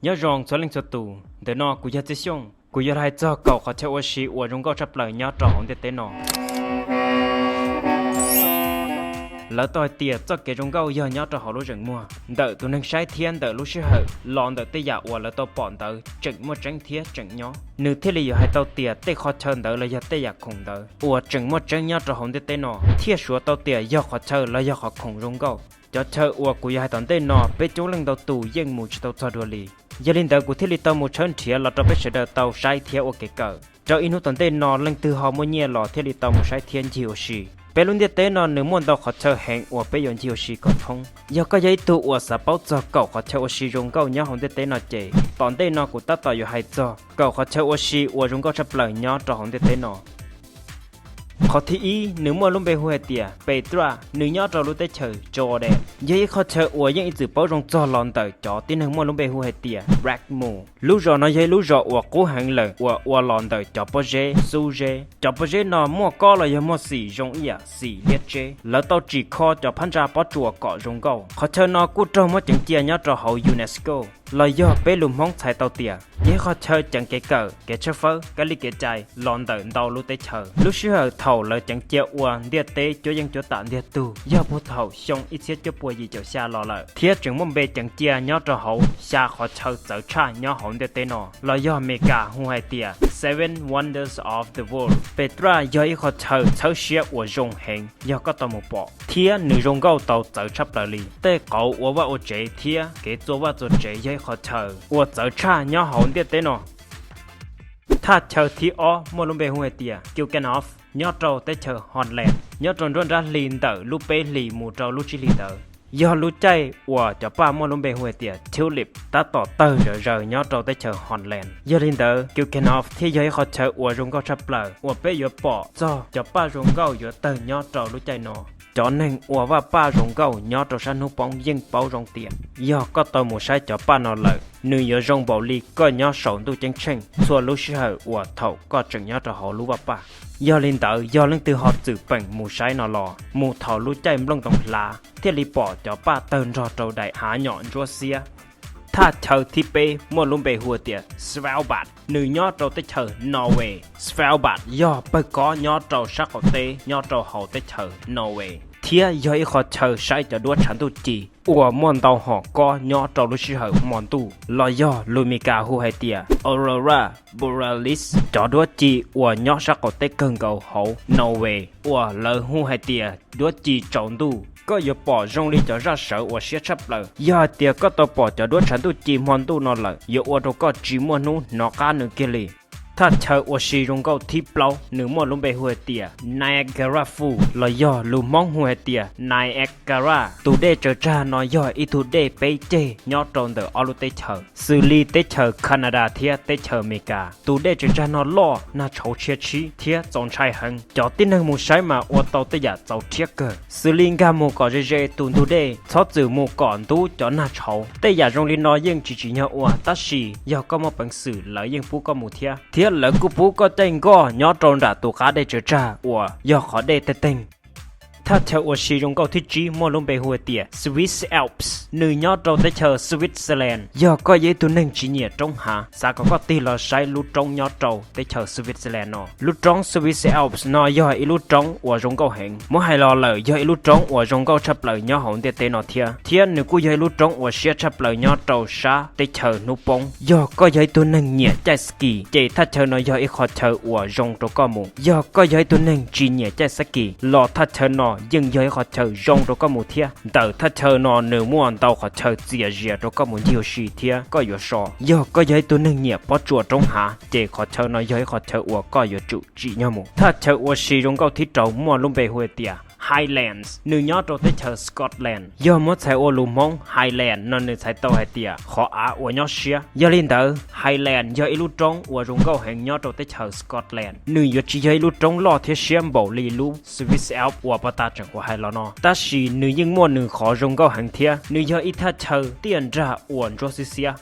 Nyob zoo txhua leej txhua tus, ntawm no kuv yog Txiaj Xyooj, kuv yuav los hais txog kaum qhov chaw ua si uas zoo nkauj tshaj plaws nyob rau hauv ntiaj teb no. Lawv tau hais tias txoj kev zoo nkauj yog nyob rau hauv lub zeem muag. Ntawm tus neeg saib thiab ntawm lub sij hawm los ntawm tej yam uas lawv tau pom ntawd tseem muaj tseeb thiab tseem nyob, nws thiaj li yuav hais tau tias tej qhov chaw ntawd los yog tej yam khoom ntawd uas tseem muaj tseeb nyob rau hauv ntiaj teb no thiaj suav tau tias yog qhov chaw los yog qhov khoom zoo nkauj. Cov chaw uas kuv yuav hais tom ntej no peb coob leej ntau tus yeej mus tsis tau txog dua li. Yog li ntawd kuv thiaj li tau mus tshawb nrhiav los rau peb sawv daws tau saib thiab ua kev kawm. Rau ib hnub tom ntej no leej twg ho muaj nyiaj los thiaj li tau mus saib thiab ncig ua si. Peb lub ntiaj teb no nws muaj ntau qhov chaw heev uas peb yuav ncig ua si kom thoob. Yog koj yog ib tug uas xav paub txog kaum qhov chaw ua si zoo nkauj nyob hauv ntiaj teb no ces tom ntej no kuv tab tom yuav hais txog kaum qhov chaw ua si uas zoo nkauj tshaj plaws nyob rau hauv ntiaj teb no. Qhov thib ib, nws muaj lub npe hu hais tias Petra, nws nyob rau lub teb chaws Jordan, yog ib qhov chaw uas yeej ib txwm paub zoo txog los ntawm cov tib neeg muaj lub npe hu hais tias Black Moon. Lub zos no yog ib lub zos uas qub heev lawm uas ua los ntawm cov pob zeb, xub zeb. Cov pob zeb no muaj kob los yog muaj xim zoo ib yam xim liab tseb. Lawv tau tsim kho cov phab ntsa pob tsuas kom zoo nkauj. Qhov chaw no kuj raug muab ceev cia nyob rau hauv UNESCO, los yog peb lus Hmoob txhais tau tias yog ib qhov chaw ceev kev kawm, kev tshawb fawb, kab li kev cai los ntawm ntau lub teb chaws. Lub sij hawm thaum lawv ceev cia ua ntiaj teb cuab yeej cuab tam ntiag tug yog puag thaum xyoo ib txhiab cuaj puas yim caum xya los lawm, thiab tseem muaj npe ceev cia nyob rau hauv xya qhov chaw txawv tshaj nyob hauv ntiaj teb no, los yog Meskas hu hais tias Seven Wonders of the World. Petra yog ib qhov chaw txhawb siab uas zoo heev yog koj tau mus pom, thiab nws zoo nkauj tau txawv tshaj plaws li. Tej qauv ua vaj ua tsev thiab kev txua vaj txua tsev yog ib qhov chaw uas txawv tshaj nyob hauv ntiaj teb no. Thaj chaw thib ob muaj lub npe hu hais tias Keukenhof, nyob rau teb chaws Holland, nyob rau nruab nrab hli ntawm lub peb hlis mus rau lub tsib hlis ntawd. Yog lub caij uas cov paj muaj lub npe hu hais tias tulip tab tom tawg zom zaws nyob rau teb chaws Holland. Yog li ntawd, Keukenhof thiaj yog ib qhov chaw uas zoo nkauj tshaj plaws uas peb yuav pom txog cov paj zoo nkauj yuav tawg nyob rau lub caij no. Cov neeg ua vaj paj zoo nkauj nyob rau sab hnub poob yeej paub zoo tias yog koj tau mus saib cov paj no lawm, nws yuav zoo npaum li koj nyob saum ntuj ceeb tsheej txhua lub sij hawm uas thaum koj tseem nyob rau hauv lub vaj paj. Yog li ntawd, yog leej twg ho txwm peem mus saib no los mus thaum lub caij nplooj ntoo hlav thiaj li pom cov paj tawg nrog rau daim hav nyom ntsuab xiab. Thaj chaw thib peb muaj lub npe hu tias Svalbard, nws nyob rau teb chaws Norway. Svalbard yog pawg kob nyob rau sab qaum teb nyob rau hauv teb chaws Norway, thiab yog ib qhov chaw saib cov duab tshav ntuj ci uas muaj ntau hom kob nyob rau lub sij hawm hmo ntuj, los yog lus Meskas hu hais tias Aurora Borealis. Cov duab ci uas nyob sab qaum teb kawg nkaus hauv Norway uas lawv hu hais tias duab ci tsaus ntuj, koj yuav pom zoo li cov zaj sawv uas siab tshaj plaws. Yog hais tias koj tau pom cov duab tshav ntuj ci hmo ntuj no lawm, yuav ua rau koj tsis muaj hnub hnov qab nws kiag li. Thaj chaw ua si zoo nkauj thib plaub, nws muaj lub npe hu hais tias Niagara Falls, los yog lus Hmoob hu hais tias Niagara. Tus dej tsaws tsag no yog ib tug dej peb ceg nyob rau ntawm ob lub teb chaws, xws li teb chaws Canada thiab teb chaws Amelikas. Tus dej tsaws tsag no loj, nag tshauv tshia tshib thiab txaus ntshai heev. Cov tib neeg mus saib mas ua tau tej yam txaus rhiab kawg, xws li nkag mus kom ze ze tus ntug dej, txhob txwm mus kom ntub cov nag tshauv. Tej yam zoo li no yeej tsis tsim nyog ua, tab sis yog koj muaj peev xwm lawv yeej pub koj mus thiab, thiab lawv kuj pub koj caij nkoj nyob rau nram tus qab dej tsaws tsag uas yog qhov dej teg teeg. Thaj chaw ua si zoo nkauj thib tsib muaj lub npe hu tias Swiss Alps, nws nyob rau teb chaws Switzerland. Yog koj yog ib tug neeg tsis nyiam roob hav, xav kom koj tig los saib lub roob nyob rau teb chaws Switzerland no. Lub roob Swiss Alps no yog ib lub roob uas zoo nkauj heev. Muab hais los lawm yog ib lub roob uas zoo nkauj tshaj plaws nyob hauv ntiaj teb no thiab, thiab nws kuj yog ib lub roob uas siab tshaj plaws nyob rau sab teb chaws hnub poob. Yog koj yog ib tug neeg nyiam caij ski, ces thaj chaw no yog ib qhov chaw uas zoo rau koj mus. Yog koj yog ib tug neeg tsis nyiam caij ski los thaj chaw no yeej yog ib qhov chaw zoo rau koj mus thiab. Ntawm thaj chaw no nws muaj ntau qhov chaw txias zias rau koj mus ncig ua si thiab koj yuav so. Yog koj yog ib tug neeg nyiam pob tsuas roob hav, ces qhov chaw no yog ib qhov chaw uas koj yuav tsum tsim nyog mus. Thaj chaw ua si zoo nkauj thib rau muaj lub npe hu tias Highlands, nws nyob rau teb chaws Scotland. Yog muab txhais ua lus Hmoob, Highland no nws txhais tau hais tias qhov av uas nyob siab. Yog li ntawd, Highland yog ib lub roob uas zoo nkauj heev nyob rau teb chaws Scotland. Nws yuav tsis yog ib lub roob loj thiab siab npaum li lub Swiss Alps uas pog tas tseem hais los no, tab sis nws yeej muaj nws qhov zoo nkauj heev thiab. Nws yog ib thaj chaw tiaj nrag uas ntsuab xiab xiab.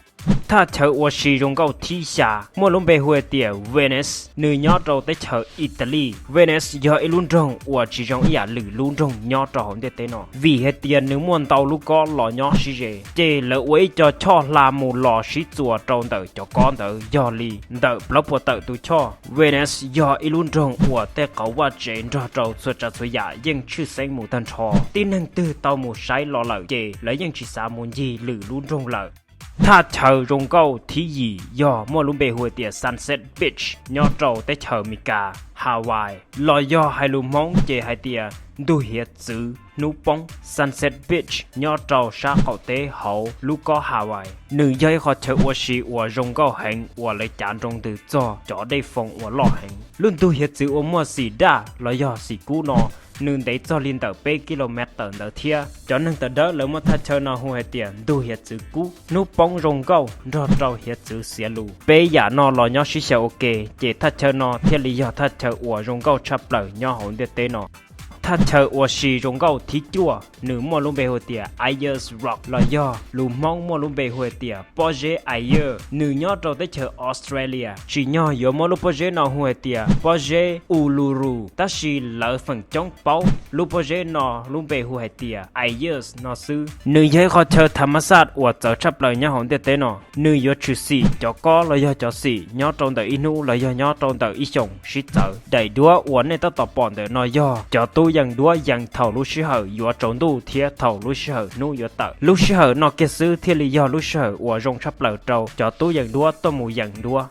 Thaj chaw ua si zoo nkauj thib xya muaj lub npe hu hais tias Venice, nws nyob rau teb chaws Italy. Venice yog ib lub nroog uas tsis zoo ib yam lwm lub nroog nyob rau hauv ntiaj teb no, vim hais tias nws muaj ntau lub kob los nyob sib ze, ces lawv ua ib co choj hla mus los sib txuas rau ntawm cov kob ntawd yog li ntawm plaub puas tawm tus choj. Venice yog ib lub nroog uas tej qauv vaj tsev nrog rau txhua tsav txhua yam yeej tshwj xeeb mus tag nrho. Tib neeg twg tau mus saib los lawm ces lawv yeej tsis xav mus ncig lwm lub nroog lawm. Thaj chaw zoo nkauj thib yim yog muaj lub npe hu tias Sunset Beach nyob rau teb chaws Amelikas, Hawaii, los yog hais lus Hmoob ces hais tias ntug hiav txwv hnub poob. Sunset Beach nyob rau sab qaum teb hauv lub kob Hawaii, nws yog ib qhov chaw ua si uas zoo nkauj heev uas lawv cav nroo ntws txog cov dej foo uas loj heev. Lub ntug hiav txwv uas muaj xim daj los yog xim kub no, nws ntev txog li ntawm peb kilomev tawm ntawd thiab. Cov neeg tawm dawb lawv muab thaj chaw no hu hais tias ntug hiav txwv kub. Hnub poob zoo nkauj nrog rau hiav txwv xiav lus, peb yam no los nyob sib xyaw ua ke, ces thaj chaw no thiaj li yog thaj chaw uas zoo nkauj tshaj plaws nyob hauv ntiaj teb no. Thaj chaw ua si zoo nkauj thib cuaj, nws muaj lub npe hu tias Ayers Rock los yog lus Hmoob muaj lub npe hu hais tias pob zeb Ayers, nws nyob rau teb chaws Australia. Tsim nyog yuav muab lub pob zeb no hu hais tias pob zeb Uluru, tab sis lawv feem coob paub lub pob zeb no lub npe hu hais tias Ayers no xwb. Nws yog ib qhov chaw tha ma xaj uas txawv tshaj plaws nyob hauv ntiaj teb no. Nws yuav tshwm sim cov kob los yog cov xim nyob rau ntawm ib hnub los yog nyob rau ntawm ib xyoos sib txawv. Daim duab uas nej tab tom pom ntawm no yog cov tub yees duab yees thaum lub sij hawm yuav tsaus ntuj thiab thaum lub sij hawm hnub yuav tawm. Lub sij hawm no kiag xwb thiaj li yog lub sij hawm uas zoo tshaj plaws rau cov tub yees duab tuaj mus yees duab.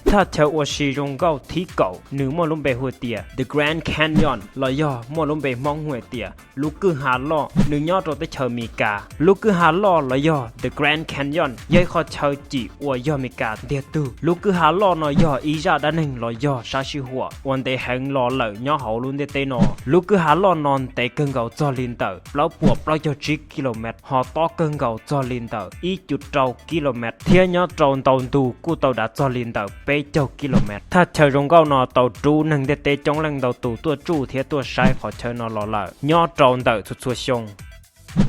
Thaj chaw ua si zoo nkauj thib kaum, nws muaj lub npe hu tias The Grand Canyon los yog muaj lub npe Hmoob hu hais tias lub kwj ha loj, nws nyob rau teb chaws Amelikas. Lub kwj ha loj los yog The Grand Canyon yog ib qhov chaw cim uas yog Amelikas ntiag tug. Lub kwj ha loj no yog ib zaj dab neeg los yog sab sij huam uas ntev heev los lawm nyob hauv lub ntiaj teb no. Lub kwj ha loj no ntev kawg nkaus txog li ntawm plaub puas plaub caug tsib kilomev, ho tob kawg nkaus txog li ntawm ib cum rau kilomev, thiab nyob rau ntau ntu kuj tau dav txog li ntawm peb caug kilomev. Thaj chaw zoo nkauj no tau rub neeg ntiaj teb coob leej ntau tus tuaj tsuj thiab tuaj saib qhov chaw no los lawm nyob rau ntawm txhua txhua xyoo.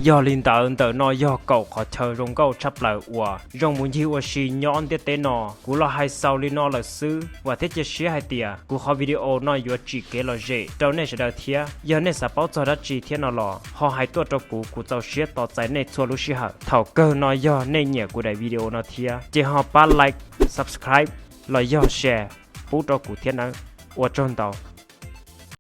Yog li ntawd, ntawm no yog kaum qhov chaw zoo nkauj tshaj plaws uas zoo mus ncig ua si nyob ntiaj teb no. Kuv los hais xaus li no lawm xwb, vam thiab cia siab hais tias kuv qhov video no yuav tsim kev lom zem rau nej sawv daws thiab. Yog nej xav paub txog dab tsi thiab no los ho hais tuaj rau kuv, kuv txaus siab tos txais nej txhua lub sij hawm. Thaum kawg no yog nej nyiam kuv daim video no thiab ces ho pab like, subscribe los yog share pub rau kuv thiab nawb. Ua tsaug ntau.